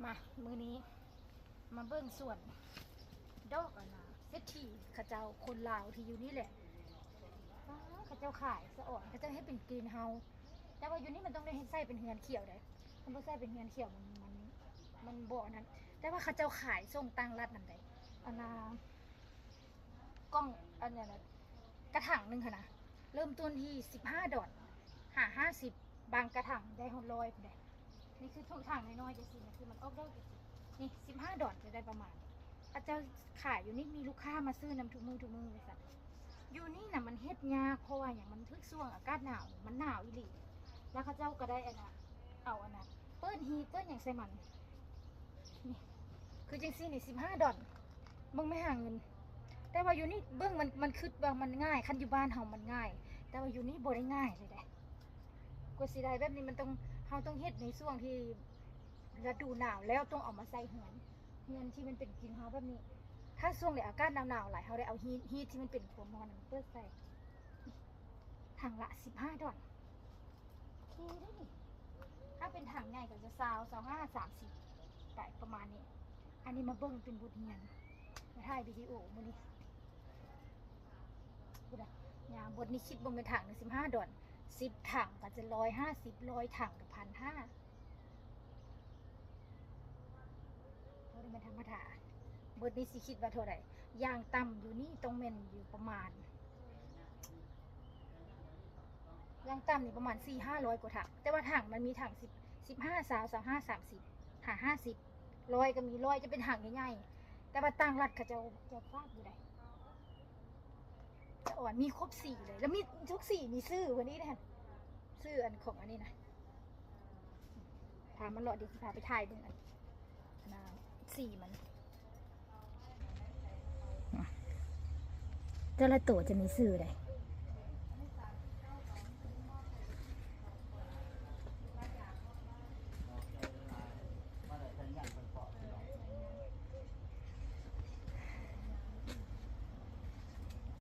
ມາ ມື້ນີ້ມາເບິ່ງສວນດອກອັນນະ ເສດຖີເຂົາເຈົ້າ ຄົນລາວທີ່ຢູ່ນີ້ແຫຼະ. ອ້າ ເຂົາເຈົ້າຂາຍສະອອນ ເຂົາເຈົ້າເຮັດເປັນ greenhouse ແຕ່ວ່າຢູ່ນີ້ມັນຕ້ອງໄດ້ເຮັດໃສ່ເປັນເຮືອນຂຽວເດ້. ຄັນບໍ່ໃສ່ເປັນເຮືອນຂຽວ ມັນ ມັນ ມັນບໍ່ອັນນັ້ນ. ແຕ່ວ່າເຂົາເຈົ້າຂາຍສົ່ງຕ່າງລັດນຳໃດ໋ ອັນນະ ກ່ອງ ອັນນັ້ນນະ ກະຖາງໜຶ່ງຫັ້ນນະ ເລີ່ມຕົ້ນທີ່ສິບຫ້າດອນ ຫາຫ້າສິບ ບາງກະຖາງໄດ້ຮອດຮ້ອຍພຸ້ນເດ້. ນີ້ຄືຖົງຖັງນ້ອຍໆ ຈັ່ງຊີ້ນະ ທີ່ມັນອອກດອກຈັ່ງຊີ້ ນີ້ສິບຫ້າດອນ ຈະໄດ້ປະມານນີ້. ເຂົາເຈົ້າຂາຍຢູ່ນີ້ ມີລູກຄ້າມາຊື້ນຳທຸກມື້ ທຸກມື້ວ່າຊັ້ນ. ຢູ່ນີ້ນະມັນເຮັດຍາກ ເພາະວ່າຫຍັງ ມັນຖືກຊ່ວງອາກາດໜາວ ມັນໜາວອີ່ຫຼີ ແລ້ວເຂົາເຈົ້າກໍໄດ້ອັນນະ ເອົາອັນນະ ເປີດຮີດເປີດຫຍັງໃສ່ມັນ. ນີ້ ຄືຈັ່ງຊີ້ນີ້ ສິບຫ້າດອນ ເບິ່ງແມ່ຫາເງິນ. ແຕ່ວ່າຢູ່ນີ້ເບິ່ງ ມັນ ມັນຄຶດວ່າມັນງ່າຍ ຄັນຢູ່ບ້ານເຮົາມັນງ່າຍ ແຕ່ວ່າຢູ່ນີ້ບໍ່ໄດ້ງ່າຍເລີຍເດ້. ກວ່າຊິໄດ້ແບບນີ້ ມັນຕ້ອງ ເຮົາຕ້ອງເຮັດໃນຊ່ວງທີ່ລະດູໜາວ ແລ້ວຕ້ອງເອົາມາໃສ່ເຮືອນ ເຮືອນທີ່ມັນເປັນ greenhouse ແບບນີ້. ຖ້າຊ່ວງໃດອາກາດໜາວໆຫຼາຍ ເຮົາໄດ້ເອົາຮີດ ຮີດທີ່ມັນເປັນຄວາມຮ້ອນນັ້ນເປີດໃສ່. ຖັງລະສິບຫ້າດອນ ໂອເຄເດ້ນີ້. ຖ້າເປັນຖັງໃຫຍ່ກໍຈະຊາວ ຊາວຫ້າ ສາມສິບ ໄປປະມານນີ້. ອັນນີ້ມາເບິ່ງເປັນບົດຮຽນ ມາຖ່າຍວິດີໂອມື້ນີ້. ພຸ້ນນະ ຍາມບົດນີ້ຄິດເບິ່ງ ເປັນຖັງໜຶ່ງສິບຫ້າດອນ ສິບຖັງກໍຈະຮ້ອຍຫ້າສິບ ຮ້ອຍຖັງກໍພັນຫ້າ. ບໍ່ໄດ້ແມ່ນທຳມະດາ. ເບິດນີ້ຊິຄິດວ່າເທົ່າໃດ? ຢ່າງຕ່ຳຢູ່ນີ້ຕ້ອງແມ່ນຢູ່ປະມານ ຢ່າງຕ່ຳນີ້ປະມານສີ່ຫ້າຮ້ອຍກວ່າຖັງ. ແຕ່ວ່າຖັງມັນມີຖັງສິບ ສິບຫ້າ ຊາວ ຊາວຫ້າ ສາມສິບ ຫາຫ້າສິບ ຮ້ອຍກໍມີ. ຮ້ອຍຈະເປັນຖັງໃຫຍ່ໆ ແຕ່ວ່າຕ່າງລັດເຂົາເຈົ້າຈະຝາກຢູ່ໃດ. ສະອອນມີຄົບສີເລີຍ ແລ້ວມີທຸກສີ ມີຊື່ເພິ່ນອີກເດ້ ຊື່ອັນຂອງອັນນີ້ນະ. ພາມາເລາະ ດຽວຊິພາໄປຖ່າຍເບິ່ງອັນ ອັນນະ ສີມັນ. ອາ ແຕ່ລະໂຕຈະມີຊື່ໃດ